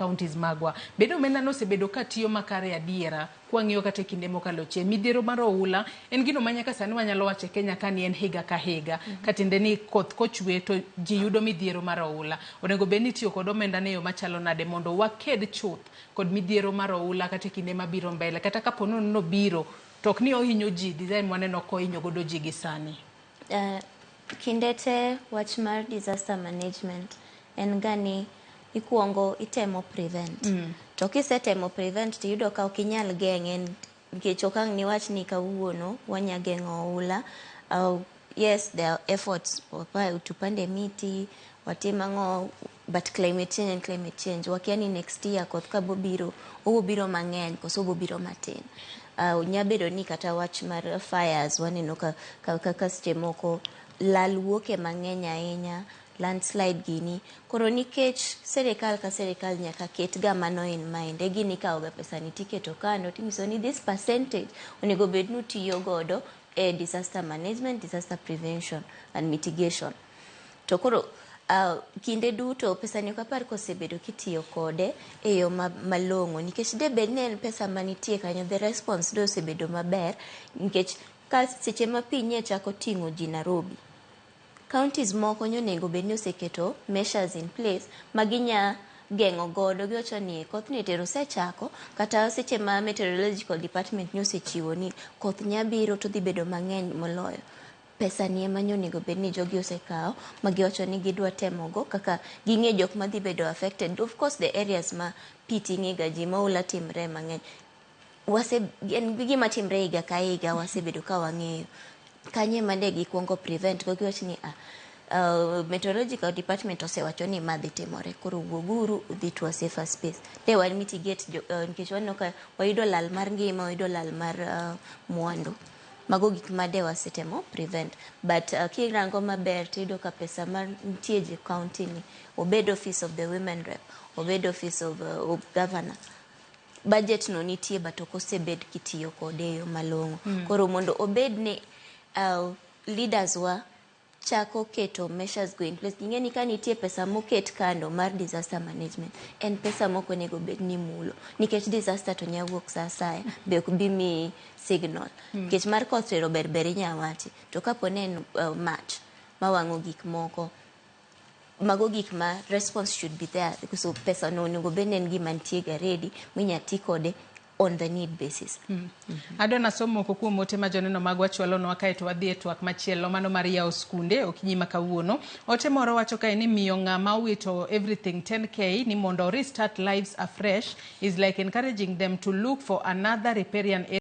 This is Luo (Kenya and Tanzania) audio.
Counties magwa. Bende omenda no osebedo ka tiyo makare adiera kwang'iyo kata e kinde mokalo chien. Midhiero mar oula en gino ma nyaka sani wanyalo wacho e Kenya ka ni en higa ka higa. Ka tiende ni koth kochwe to ji yudo midhiero mar oula. Onego bed ni itiyo kod omenda no e yo machalo nade mondo waked chuth kod midhiero mar oula kata e kinde mabiro mbele. Kata kapo ni nobiro to ok ni ohinyo ji design mwaneno kohinyo godo ji gi sani. Kinde te wach mar disaster management en ga ni ikuongo itemo prevent. To kisetemo prevent tiyudo ka ok inyal geng'e nikech ok ang' niwach ni kawuono wanya geng'o oula. Yes, there are efforts, tupande miti, watim ang'o, but climate change en climate change. Wakia ni next year koth ka bobiro, obobiro mang'eny koso obobiro matin. Nya bedo ni kata wach mar fires waneno ka seche moko lal wuoke mang'eny ahinya, landslide gini. Koro nikech serikal ka serikal nyaka ket ga mano in mind, e gini ikawo ga pesa ni tiketo kando tinyiso ni this percentage onego bed ni utiyo godo e disaster management, disaster prevention and mitigation. To koro kinde duto pesa ni ok apar kosebedo kitiyo kode e yo malong'o nikech de bed ni en pesa manitie kanyo, the response de osebedo maber nikech ka seche ma pi nye chako ting'o ji Nairobi, counties moko nyonego bed ni oseketo measures in place ma ginya geng'o godo. Giwacho ni kothni tero osechako, kata seche ma meteorological department nyosechiwo ni koth nya biro to dhi bedo mang'eny moloyo, pesa ni ema onego bed ni jogi osekawo ma giwacho ni gidwa temogo kaka ging'e jok madhi bedo affected. Of course, the areas ma pi ting'e ga ji, ma oula timre mang'eny, wase en gima timre higa ka higa, wasebedo ka wang'eyo kanye ema ne gikwongo prevent go. Giwacho ni meteorological department osewacho ni ma dhi timore, koro wuoguru udhi to a safer space de wan mitigate nikech waneno ka wayudo lal mar ngima, wayudo lal mar mwandu. Mago gik ma de wasetemo prevent, but kirango maber tiyudo ka pesa mar nitie ji county ni, obed office of the women rep, obed office of governor, budget no nitie, but ok osebed kitiyo kode e yo malong'o. Koro mondo obed ni leaders wa chako keto measures go in place, ging'e ni ka nitie pesa moket kando mar disaster management, en pesa mok onego bed ni mulo nikech disaster to nya wuok sa asaya, be ok bi miyi signal. Nikech mar koth tero ber ber inya wachi, to kapo ni en mach mawang'o gik moko, mago gik ma response should be there. So pesa no onego bed ni en gima nitie ga ready minya ti kode on the need basis. Adwa nasom moko kuom ote ma joneno magwa chwalonwa kaeto wadhi e twak machielo mano mar yawo skunde okinyi ma kawuono. Ote moro wacho kae ni miyo ng'ama owito everything 10K ni mondo restart lives afresh is like encouraging them to look for another riparian area.